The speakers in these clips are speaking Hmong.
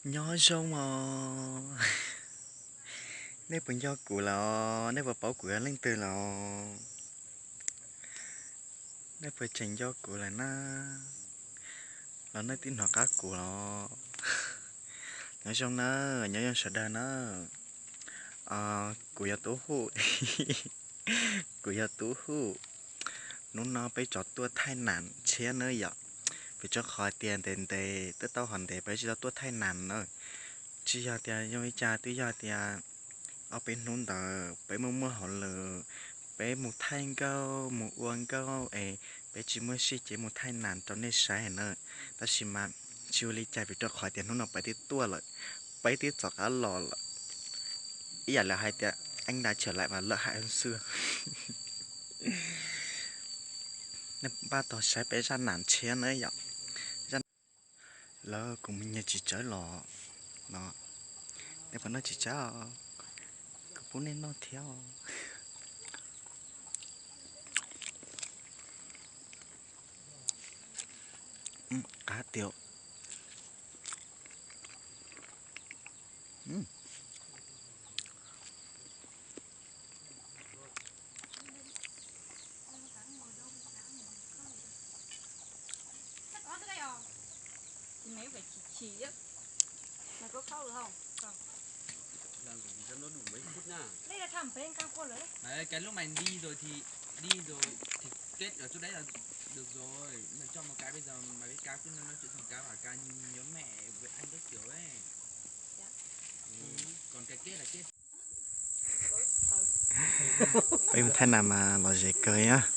Nyob zoo os. Nej puas nco kuv los? Nej puas paub kuv yog leej twg los? Nej puas tseem nco kuv lawm na? Los nej twb hnov qab kuv los? Nyob zoo na, nyob zoo sawv daws na. Kuv yog Tub Huj. Kuv yog Tub Huj. Hnub no peb rov tuaj thaij nam tshiab na yom. Vim rau qhov tias ntev ntev twb tau hov ntev peb tsis tau tuaj thaij nam na. Tsis yog tias zoo li cas, twb yog tias ob peb hnub ntawd peb muaj muaj hauj lwm, peb mus thaij nkauj mus ua nkauj es peb tsis muaj sij ces mus thaij nam rau nej saib na. Tab sis mas tsis ua li cas vim rau qhov tias hnub no peb twb tuaj lawm, peb twb rov qab los lawm. Ib yam lawv hais tias anh đã trở lại và lợi hại hơn xưa. Nej npaj tau saib peb zaj nam tshiab na yom. Lawv kuv mus nyiag txiv tsawb los no. Nej puas noj txiv tsawb? Kuv pub nej noj thiab. Qab tiag. Cái lúc mày đi rồi thì đi rồi thì kết ở chỗ đấy là được rồi. Mày cho một cái bây giờ mày với Cáo cứ nói chuyện thằng Cáo bảo Cáo nhớ mẹ với anh các kiểu ấy. Còn cái kết là kết. Peb mus thaij nam mas lom zem kawg na.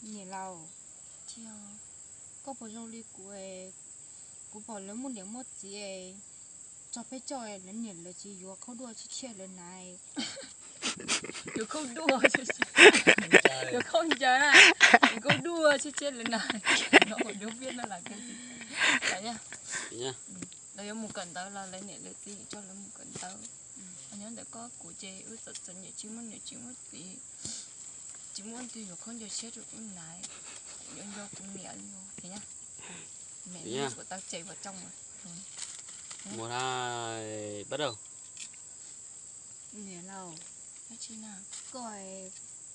Niam laus, koj puas zoo li kuv, kuv pom lawv muaj niam muaj txiv, tso peb coj lawv niam lawv txiv yuav khaub duaj tshiab tshiab lawv na. Yuav khaub duaj, yuav khaub ncaws na, yuav khaub duaj tshiab tshiab lawv na. No dub viab no las kawg. Lawv yuav mus kawm ntawv los lawv niam lawv txiv tso lawv mus kawm ntawv. Nyob ntawm koj kuv ces wb txom txom nyem tsis muaj niam tsis muaj txiv, tsis muaj leej twg yuav khaub ncaws tshiab rau wb na. Yuav nco kuv niam li os. Mẹ nó của tao chạy vào trong rồi. Một, hai, bắt đầu. Niam laus, koj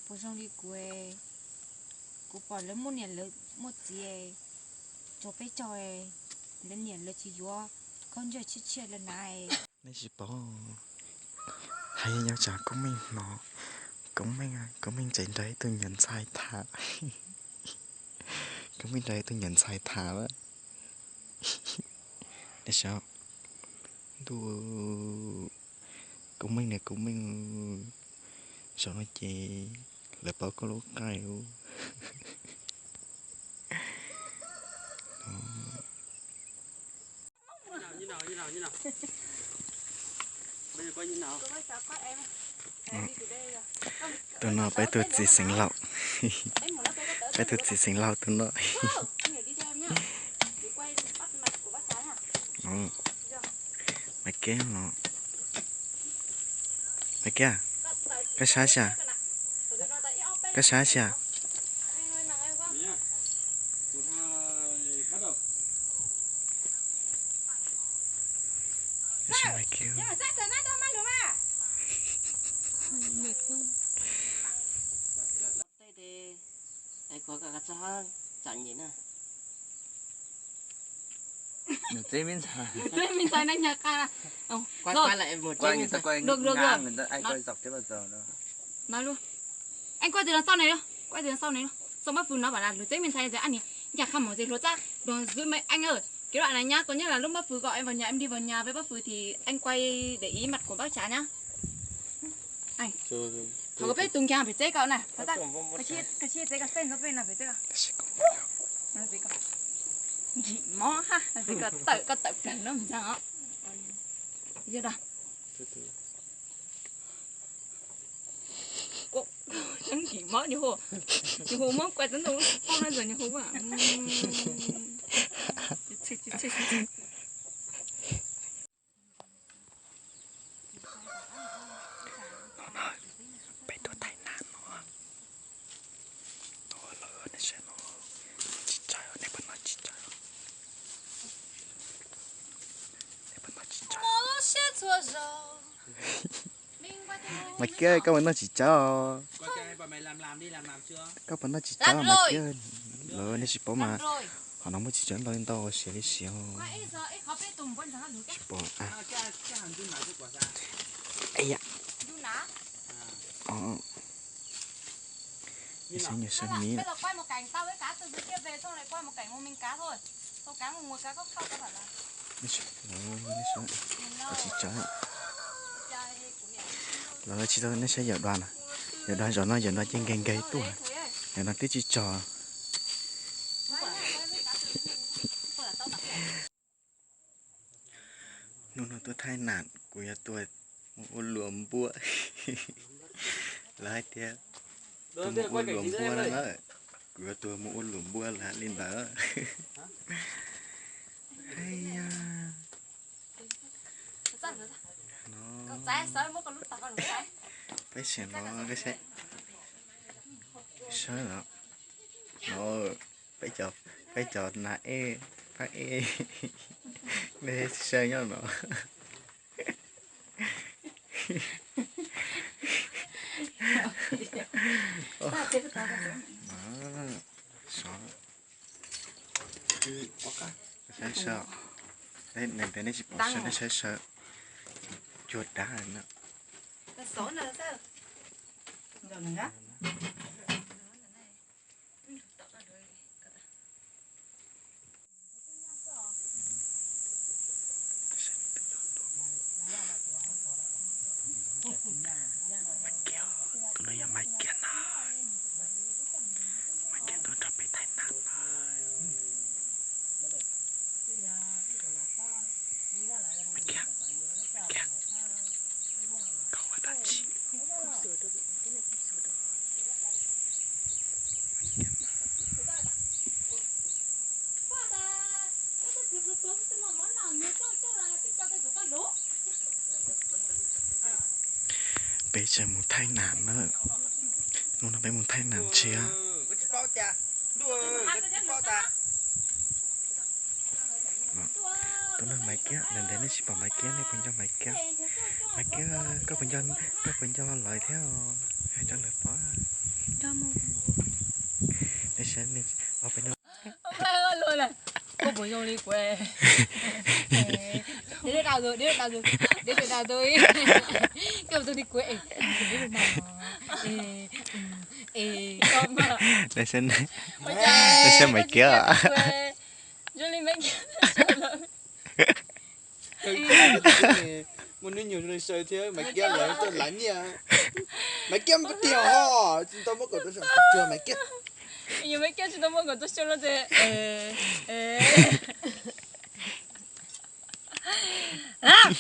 puas zoo li kuv, kuv pom lawv muaj niam lawv muaj txiv, tso peb coj lawv niam lawv txiv yuav khaub ncaws tshiab tshiab lawv na. Nej tsis paub, hais nyob tsam Koob Meej hnov, Koob Meej, Koob Meej tseem nrog ib tug niam ntxhais tham, Koob Meej nrog ib tug niam ntxhais tham lawm. Nej saib, ntuj, Koob Meej niam Koob Meej, zaum no ces lawv paub koj lub nqaij. Tus no peb tus txiv xeev laus, peb tus txiv xeev laus tus no. Maiv Kiab no, Maiv Kiab, koj saib xyov, koj saib xyov. Nws teb me ntxhais, nws teb me ntxhais na nyag qa. Quay, quay lại một chút, người ta quay ngang, người ta, anh quay dọc cái bờ rào đó. Nói luôn. Anh quay từ đằng sau này luôn, quay từ đằng sau này luôn. Xong bác Phương nó bảo là lùa teb me ntxhais rồi anh nhỉ. Nhà khăm mỏng dệt lùa chắc, đòn dưới mày anh ơi. Cái đoạn này nhá, có nghĩa là lúc bác Phứ gọi em vào nhà, em đi vào nhà với bác Phứ thì anh quay để ý mặt của bác Trá nhá. Anh. Thov koj peb tus nkag pem tsev koj na. Koj sib tsev koj xej nrog peb no pem tsev koj. Nkim mob ha, koj tawm, koj tawm plawg no ntag os. Yog da. Nkim mob nyuag hu, nyuag hu muab quay tib ntus poob no ntag nyuag hu. No no, peb tuaj thaij nam no. No lawm nej saib no, tsis tsawg, nej pom no tsis tsawg. Nej pom no tsis tsawg. Maiv Kiab, koj pom no tsis tsawg os. Koj pom no tsis tsawg Maiv Kiab. Lawv nej tsis paub mas, qhov no muaj tsis tsawg ntau ntau siav li siav. Tsis pom a. Ib sab nyuag sab miv. Tsis tsawg, lawv tsis tau nej saib yawm dua na. Yawm dua zaum no yawm dua ces nkag nkag tuaj, yawm dua twb tsis tsawg. Hnub no tuaj thaij nam kuv yuav tuaj mus ua luam npua. Lawv hais tias tuaj mus ua luam npua no na. Kuv yuav tuaj mus ua luam npua lawv hais li ntawd. Hais yog no, peb sim no, peb saib, saib no, no, peb cov, peb cov nas ej, pab ej, nej saib nyob no. Saib sawv, nej ntawd nej tsis pom sawv, nej saib sawv, cuag dab na. Maiv Kiab, tus no yog Maiv Kiab na. Maiv Kiab tuaj nrog peb thaij nam na. Maiv Kiab, Maiv Kiab, koj ua dab tsi? Peb tseem mus thaij nam na. Hnub no peb mus thaij nam ntsia. Tus no Maiv Kiab, ntawm ntawd nej tsis pom Maiv Kiab, nej puas nco Maiv Kiab? Maiv Kiab, koj puas nco, koj puas nco lawv thiab? Hais rau lawv paub. Koj puas zoo li kuv? Koj puas zoo li kuv? Saib Maiv Kiab. Zoo li Maiv Kiab. Muaj hnub nyoog zoo li sawv thiab Maiv Kiab lawv tuaj lav nyiaj. Maiv Kiab tiag ho, tsis tau muab kom tuaj xyoo, tsuag Maiv Kiab. Yog Maiv Kiab tsis tau muab kom tuaj xyoo los ces Một,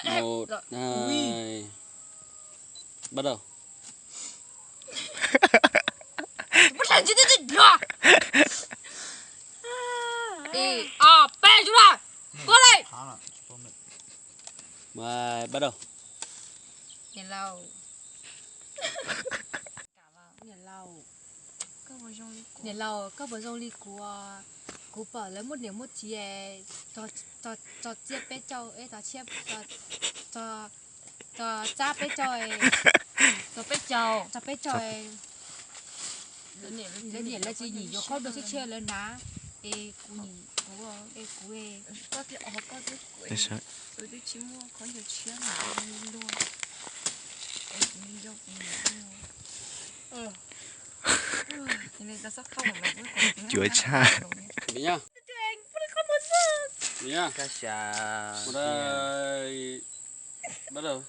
hai, bắt đầu. Ê, à, pê chú là. Qua đây. Mày bắt đầu. Nhà lầu. Nhà lầu. Niam laus, koj puas zoo li kuv? Kuv pom lawv muaj niam muaj txiv, tso txiaj peb caug, tso txiaj, tso txab peb caug, tso peb caug, tso peb caug. Lawv niam lawv txiv nyiam yuav khaub dua tshiab tshiab lawv hnav, es kuv nyiam, kuv, es kuv, cuav tshaj. Nha. Kab sa. Ua dai. Bắt đầu.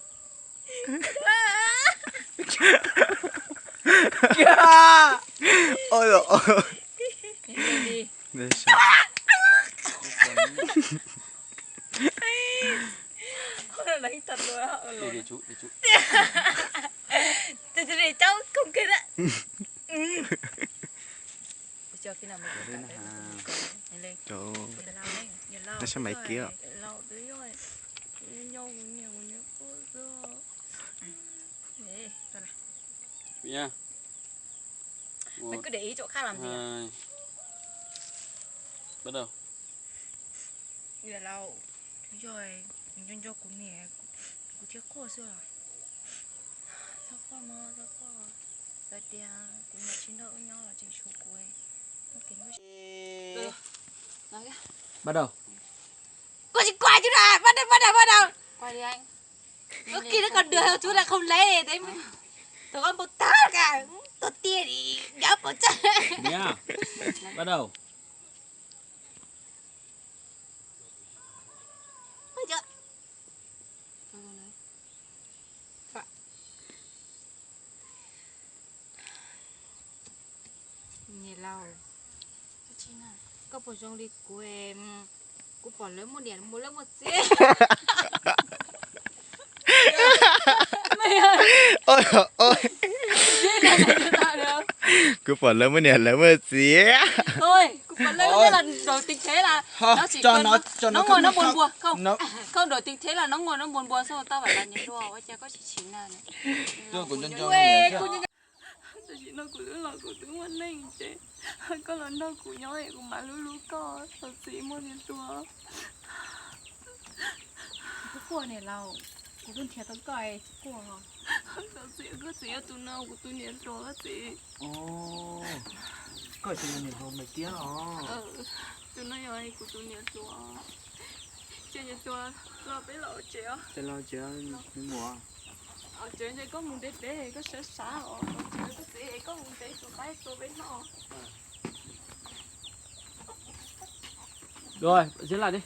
Ôi dồi ôi. Đi, đi. Đi sao? Ôi, nó đánh thật luôn á. Đi, đi chú, đi chú. Từ từ để cháu không kêu nữa. Ui, cho khi nào mình Để cảm thấy nó ha. Mình còn lên. Trời ơi. Giờ lâu đấy, giờ lâu. Nó sao mày kia? Lâu rồi. Lâu rồi. Lâu rồi, nhiều, nhiều, nhiều phút rồi. Ê, tao này. Nha. Mày cứ để ý chỗ khác làm gì à? Hai. Bắt đầu. Ua laus, yog nco nco kuv niam, kuv thiaj quaj xwb os. Txhob quaj mog, txhob quaj. Txawm tias kuv niam tsis nrog wb nyob los tseem tshuav kuv. Bắt đầu. Koj tsis quaj chút nào, bắt đầu, bắt đầu, bắt đầu. Quay đi anh. Có khi nó còn được hơn chú là không lấy đấy. Tụi con bột tát cả, tổ tiên thì nhớ bột tát. Nha. Bắt đầu. Ôi giời. Niam laus, koj puas zoo li kuv, kuv pom lawv muaj niam muaj lawv muaj txiv. Ôi, ôi. Kuv pom lawv muaj niam lawv muaj txiv. Ôi, kuv pom lawv muaj niam lawv muaj txiv. Thôi, cho nó, cho nó ngồi nó buồn buồn. Không, không, đổi tình thế là nó ngồi nó buồn buồn xong rồi tao bảo là nhìn đùa, ôi, cha có chị Chín à. Tôi cũng cho cho Tab sis no kuv twb los kuv twb muaj neej ces koj los nrog kuv nyob es kuv mam hlub hlub koj, txhob txwm muaj niam hluas. Kuv quaj niam laus, kuv twb nrhiav tau koj es kuv quaj. Txhob txwm, koj txiv yog tus no kuv tus niam hluas koj txiv. Koj tsis yog niam hluas Maiv Tiab os. Tus no yog kuv tus niam hluas. Ces niam hluas los peb los tsev os. Ces los tsev, mus. Tsev ces koj mus ntev ntev koj sawv sawv os, koj txiv koj mus ntev tus qaib tua peb noj. Rồi, diễn lại đi.